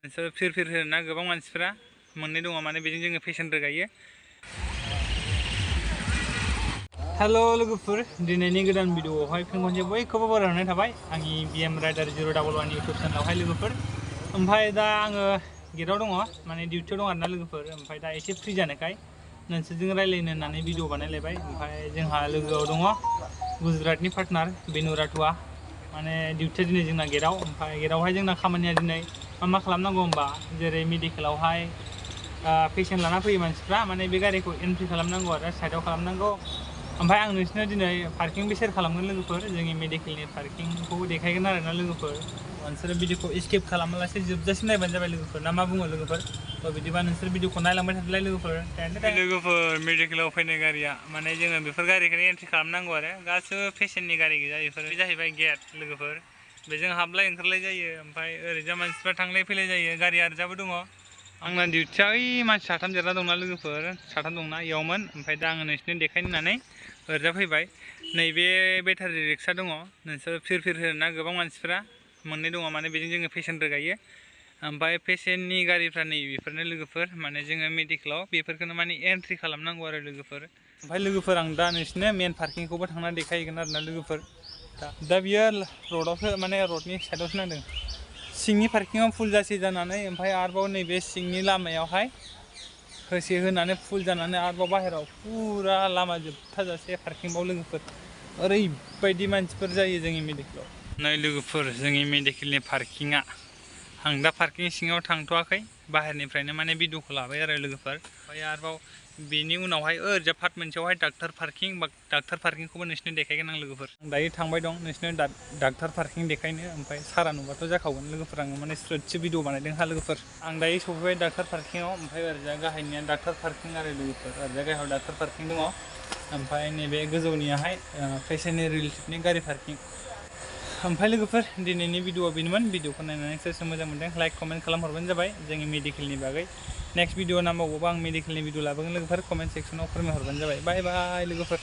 फिर होना गोबां मानसिफोरा मोननै दङ माने बेजों जोङो फेशन रोगायो। हेलो लोगोफोर, दिनैनि गोदान भिडिअआवहाय फिन खनसे बयखौबो बरायनाय थाबाय आंनि BM राइडार 011 इउटुब चेनेलावहाय लोगोफोर। ओमफ्राय दा आङो गेटआव दङ, माने डिउटियाव दं आरोना लोगोफोर। ओमफ्राय दा एसे फ्रि जानायखाय नोंसोरजों रायलायनो होननानै भिडिअ बानायलायबाय। ओमफ्राय जोंहा लोगोआव दङ गुजरातनि पार्टनार बेनु राथुवा, माने डिउटिया दिनै जोंना गेटआव। ओमफ्राय गेटआवहाय जोंना खामानिया दिनै मा खालामनांगौ होनबा, जेरै मेडिकेलावहाय पेसेन्ट लाना फैयो मानसिफ्रा, माने बे गारिखौ एन्ट्रि खालामनांगौ आरो साइडआव खालामनांगौ। ओमफ्राय आं नोंसोरनो दिनै पार्किंबो शेयार खालामगोन लोगोफोर, जोंनि मेडिकेलनि पार्किंखौ देखायगोन आरोना लोगोफोर। नोंसोर भिडिअखौ स्किप खालामालासे जोबजासिम नायबानो जाबाय लोगोफोर, ना मा बुङो लोगोफोर? बिदिबा नोंसोर भिडिअखौ नायलांबाय थादोलाय लोगोफोर। लोगोफोर मेडिकेलाव फैनाय गारिया माने जोङो बेफोर गारिखौनो एन्ट्रि खालामनांगौ आरो गासिबो पेसेन्टनि गारि गोजा। बेफोर जाहैबाय गेट लोगोफोर, बेजों हाबलाय ओंखारलाय जायो। ओमफ्राय ओरैजा मानसिफ्रा थांलाय फैलाय जायो, गारि आरजाबो दङ। आंना डिउटिया ओइ मानसि साथाम जिरना दंना लोगोफोर, साथाम दंना इयावमोन। ओमफ्राय दा आङो नोंसोरनो देखायनो होननानै ओरजा फैबाय। नैबे बेटारि रिक्सा दङ, नोंसोर फिर होना गोबां मानसिफ्रा मोननै दङ माने बेजों जोङो पेसेन्ट रोगायो। ओमफ्राय पेसेन्टनि गारिफ्रा नै बेफोरनो लोगोफोर, माने जोङो मेडिकेलाव बेफोरखौनो माने एन्ट्रि खालामनांगौ आरो लोगोफोर। ओमफ्राय लोगोफोर आं दा नोंसोरनो मेन पार्किंखौबो थांना देखायहैगोन आरोना लोगोफोर। दा बियो रडआवसो, माने रडनि साइडआवसो नांदों। सिंनि पार्किंआव फुल जासै जानानै, ओमफ्राय आरोबाव नैबे सिंनि लामायावहाय होसे होनानै फुल जानानै आरोबाव बाहेराव फुरा लामा जोबथाजासे पार्किंबाव लोगोफोर। ओरैबायदि मानसिफोर जायो जोंनि मेडिकेलाव। नै लोगोफोर, जोंनि मेडिकेलनि पार्किंआ, आं दा पार्किं सिङाव थांथ'वाखै, बाहेरनिफ्रायनो माने भिडिअखौ लाबाय आरो लोगोफोर। ओमफ्राय आरोबाव बेनि उनावहाय ओरैजा पार्ट मोनसेयावहाय डाक्टार पार्किंखौबो नोंसोरनो देखायगोन आं लोगोफोर। आं दायो थांबाय दं नोंसोरनो डाक्टार पार्किं देखायनो। ओमफ्राय सारा नुबाथ' जाखागोन लोगोफोर, आङो माने स्ट्रेटसो भिडिअ बानायदों हा लोगोफोर। आं दायो सफैबाय डाक्टार पार्किंआव। ओमफ्राय ओरैजा गाहायनिया डाक्टार पार्किं आरो लोगोफोर, ओरैजा गाहायाव डाक्टार पार्किं दङ। ओमफ्राय नैबे गोजौनियाहाय पेसेन्टनि रिलेटिभनि गारि पार्किं। ओमफ्राय लोगोफोर, दिनैनि भिडिअआ बेनोमोन। भिडिअखौ नायनानै सोर मोजां मोनदों लाइक कमेन्ट खालामहरबानो जाबाय जोंनि मेडिकेलनि बागै। नेक्स्ट भिडिअ नांबावगौबा आं मेडिकेलनि भिडिअ लाबोगोन लोगोफोर, कमेन्ट सेक्सनाव फोरमायहरबानो जाबाय। बाय बाय लोगोफोर।